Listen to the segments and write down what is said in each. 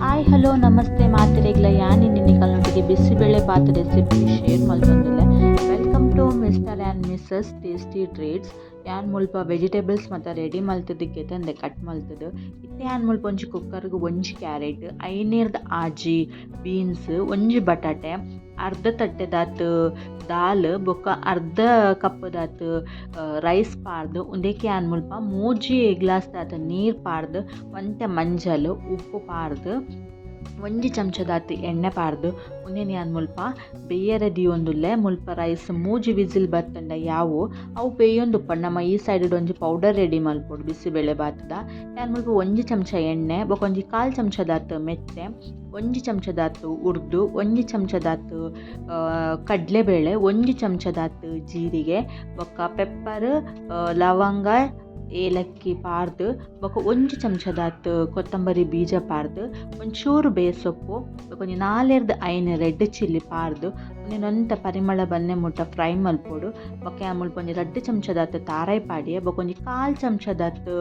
Hi, hello, namaste ಮಾತೆರೆಗ್ಲ. ಯಾನ್ ಇನಿ ನಿಕಲ್ನೊಟ್ಟಿಗೆ ಬಿಸಿಬೇಳೆ ಬಾತ್ ರೆಸಿಪಿ ಶೇರ್ ಮಲ್ತೊಂದುಲ್ಲೆ. Welcome to Mister and Missus Tasty Treats. ಯಾನ್ ಮುಲ್ಪ ವೆಜಿಟೇಬಲ್ಸ್ ಮಾತ ರೆಡಿ ಮಲ್ತುದು ಗೆತಂದೆ, ಕಟ್ ಮಲ್ತುದು. ಇತ್ತೆ ಯಾನ್ ಮುಲ್ಪ ಒಂಜಿ ಕುಕ್ಕರ್ಗ್ ಒಂಜಿ ಕ್ಯಾರೆಟ್, 5 ರ್ದ್ 6 ಬೀನ್ಸ್, ಒಂಜಿ ಬಟಾಟೆ, ಅರ್ಧ ತಟ್ಟೆದಾತ್ ದಾಲ್ ಬೊಕ್ಕ ಅರ್ಧ ಕಪ್ಪುದಾತ್ ರೈಸ್ ಪಾಡ್ದ್, ಉಂದೆಕ್ ಯಾನ್ ಮುಲ್ಪ 3 ಗ್ಲಾಸ್ ದಾತ್ ನೀರ್ ಪಾಡ್ದ್, ಒಂತೆ ಮಂಜಲ್, ಉಪ್ಪು ಪಾಡ್ದ್, ಒಂಜಿ ಚಮಚದಾತ್ ಎಣ್ಣೆ ಪಾಡ್ದ್, ಉಂದೆನ್ ಯಾನ್ ಮುಲ್ಪ ಬೇಯರೆ ದೀವೊಂದುಲ್ಲೆ. ಮುಲ್ಪ ರೈಸ್ ಮೂಜಿ ವಿಸಿಲ್ ಬತ್ತುಂಡ ಯಾವು. ಅವು ಬೇಯೊಂದುಪ್ಪಡ್ ನಮ ಈ ಸೈಡ್ ಒಂಜಿ ಪೌಡರ್ ರೆಡಿ ಮಲ್ಪೊಡು ಬಿಸಿಬೇಳೆ ಬಾತ್ದ. ಯಾನ್ ಮುಲ್ಪ ಒಂಜಿ ಚಮಚ ಎಣ್ಣೆ, ಬೊಕ ಒಂಜಿ ಕಾಲ್ ಚಮಚದಾತ್ ಮೆತ್ತೆ, ಒಂಜಿ ಚಮಚದಾತ್ ಉರ್ದು, ಒಂಜಿ ಚಮಚದಾತ್ ಕಡಲೆಬೇಳೆ, ಒಂಜಿ ಚಮಚದಾತ್ ಜೀರಿಗೆ, ಬೊಕ್ಕ ಪೆಪ್ಪರ್, ಲವಂಗ, ಏಲಕ್ಕಿ ಪಾಡ್ದ್, ಬೊಕ ಒಂಜಿ ಚಮಚದಾತ್ ಕೊತ್ತಂಬರಿ ಬೀಜ ಪಾಡ್ದ್, ಒಂಚೂರು ಬೇಸೊಪ್ಪು, ಬೊಕ ಒಂಜಿ 4ರ್ದ್ 5 ರೆಡ್ ಚಿಲ್ಲಿ ಪಾಡ್ದ್, ಉಂದೆನ್ ಒಂತೆ ಪರಿಮಳ ಬನ್ನೆ ಮುಟ್ಟ ಫ್ರೈ ಮಲ್ಪೊಡು. ಬೊಕ ಮುಲ್ಪ ಒಂಜಿ 2 ಚಮಚದಾತ್ ತಾರಾಯಿ ಪಾಡಿಯೆ. ಬೊಕ ಒಂಜಿ ಕಾಲ್ ಚಮಚದಾತ್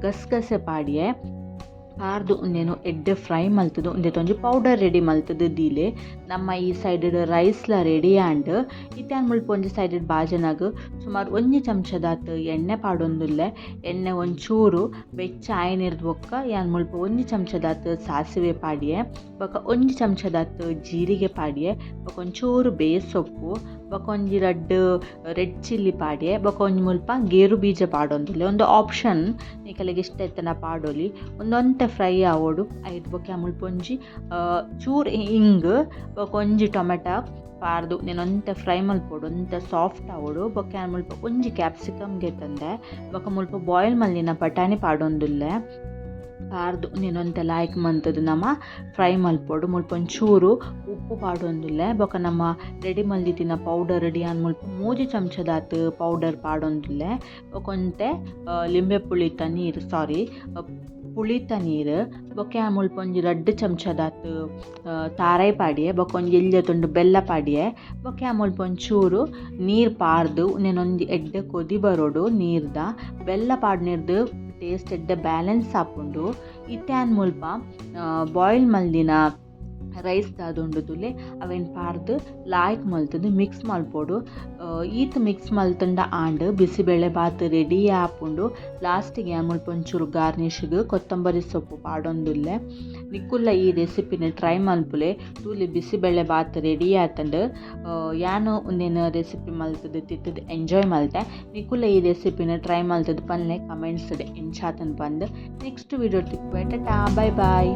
ಗಸಗಸೆ ಪಾಡಿಯೆ. ಪಾಡ್ದ್ ಉಂದೆನ್ ಎಡ್ಡೆ ಫ್ರೈ ಮಲ್ತುದು, ಉಂದೆತ ಒಂಜಿ ಪೌಡರ್ ರೆಡಿ ಮಲ್ತುದು ದೀಲೆ. ನಮ್ಮ ಈ ಸೈಡ್ ರೈಸ್ಲ ರೆಡಿ ಆಂಡ್. ಇತ್ತೆ ಯಾನ್ ಮುಲ್ಪ ಒಂಜಿ ಸೈಡ್ ಬಾಜನಗ್ ಸುಮಾರು ಒಂಜಿ ಚಮಚದಾತ್ ಎಣ್ಣೆ ಪಾಡೊಂದುಲ್ಲೆ. ಎಣ್ಣೆ ಒಂಚೂರು ಬೆಚ್ಚ ಆಯಿನೆರ್ದ್ ಬೊಕ್ಕ ಯಾನ್ ಮುಲ್ಪ ಒಂಜಿ ಚಮಚದಾತ್ ಸಾಸಿವೆ ಪಾಡಿಯೆ. ಬೊಕ ಒಂಜಿ ಚಮಚದಾತ್ ಜೀರಿಗೆ ಪಾಡಿಯೆ. ಬೊಕ ಒಂಚೂರು ಬೇಸೊಪ್ಪು, ಬೊಕ ಒಂಜಿ ರಡ್ಡ್ ರೆಡ್ ಚಿಲ್ಲಿ ಪಾಡಿಯೆ. ಬೊಕ ಒಂಜಿ ಮುಲ್ಪ ಗೇರು ಬೀಜ ಪಾಡೊಂದುಲ್ಲೆ. ಉಂದು ಆಪ್ಷನ್, ನಿಕಲೆಗ್ ಇಷ್ಟ ಇತ್ತುಂಡ ಪಾಡೊಲಿ. ಉಂದೊಂತೆ ಫ್ರೈ ಆವೊಡು. ಐಟ್ ಬೊಕ ಮುಲ್ಪ ಒಂಜಿ ಚೂರು ಇಂಗ್, ಬೊಕ ಒಂಜಿ ಟೊಮೆಟೊ ಪಾಡ್ದ್ ಉಂದೆನ್ ಒಂತೆ ಫ್ರೈ ಮಲ್ಪೊಡು, ಒಂತೆ ಸಾಫ್ಟ್ ಆವೊಡು. ಬೊಕ ಯಾನ್ ಮುಲ್ಪ ಒಂಜಿ ಕ್ಯಾಪ್ಸಿಕಮ್ ಗೆತೊಂದೆ. ಬೊಕ ಮುಲ್ಪ ಬಾಯ್ಲ್ ಮಲ್ದಿನ ಬಟಾಣಿ ಪಾಡೊಂದುಲ್ಲೆ. ಪಾಡ್ದ್ ಉಂದೆನ್ ಒಂತೆ ಲಾಯ್ಕ್ ಮಂತುದು ನಮ ಫ್ರೈ ಮಲ್ಪೊಡು. ಮುಲ್ಪ ಒಂಚೂರು ಉಪ್ಪು ಪಾಡೊಂದುಲ್ಲೆ. ಬೊಕ ನಮ ರೆಡಿ ಮಲ್ದಿತ್ತಿನ ಪೌಡರ್ ಯಾನ್ ಮುಲ್ಪ 3 ಚಮಚದಾತ್ ಪೌಡರ್ ಪಾಡೊಂದುಲ್ಲೆ. ಬೊಕ ಒಂತೆ ಲಿಂಬೆ ಪುಳಿತ ನೀರು, ಸಾರಿ, ಪುಳಿತ ನೀರು. ಬೊಕ ಯಾನ್ ಮುಲ್ಪ ಒಂಜಿ 2 ಚಮಚದಾತ್ ತಾರಾಯಿ ಪಾಡಿಯೆ. ಬೊಕ ಒಂಜಿ ಎಲ್ಯ ತುಂಡು ಬೆಲ್ಲ ಪಾಡಿಯೆ. ಬೊಕ ಯಾನ್ ಮುಲ್ಪ ಒಂಚೂರು ನೀರ್ ಪಾಡ್ದ್ ಉಂದೆನ್ ಒಂಜಿ ಎಡ್ಡೆ ಕೊದಿ ಬರೊಡು. ನೀರ್ದ ಬೆಲ್ಲ ಪಾಡ್ನೆರ್ದ್ ಟೇಸ್ಟ್ ಎಡ್ಡೆ ಬ್ಯಾಲೆನ್ಸ್ ಆಪುಂಡು. ಇತ್ತೆ ಯಾನ್ ಮುಲ್ಪ ಬಾಯ್ಲ್ ಮಲ್ದಿನ ರೈಸ್ ದಾದ ಉಂಡು ತೂಲೆ, ಅವೆನ್ ಪಾಡ್ದ್ ಲಾಯ್ಕ್ ಮಲ್ತುದು ಮಿಕ್ಸ್ ಮಲ್ಪೊಡು. ಈತ್ ಮಿಕ್ಸ್ ಮಲ್ತುಂಡ ಆಂಡ್, ಬಿಸಿಬೇಳೆ ಬಾತ್ ರೆಡಿ ಆಪುಂಡು. ಲಾಸ್ಟಿಗೆ ಯಾನ್ ಮುಲ್ಪ ಒಂಚೂರು ಗಾರ್ನಿಷ್ಗ್ ಕೊತ್ತಂಬರಿ ಸೊಪ್ಪು ಪಾಡೊಂದುಲ್ಲೆ. ನಿಕುಲ್ಲ ಈ ರೆಸಿಪಿನ್ ಟ್ರೈ ಮಲ್ಪುಲೆ. ತೂಲೆ, ಬಿಸಿಬೇಳೆ ಬಾತ್ ರೆಡಿ ಆತುಂಡು. ಯಾನ್ ಉಂದೆನ್ ರೆಸಿಪಿ ಮಲ್ತುದು ತಿತ್ತುದು ಎಂಜಾಯ್ ಮಲ್ತೆ. ನಿಕುಲ್ಲ ಈ ರೆಸಿಪಿನ್ ಟ್ರೈ ಮಲ್ತುದು ಪನ್ಲೆ ಕಮೆಂಟ್ಸ್ ಎಂಚಾತುಂಡು ಪಂದ್. ನೆಕ್ಸ್ಟ್ ವಿಡಿಯೋ ತಿಕ್ಕುವೆ. ಟಾಟಾ, ಬೈ ಬೈ.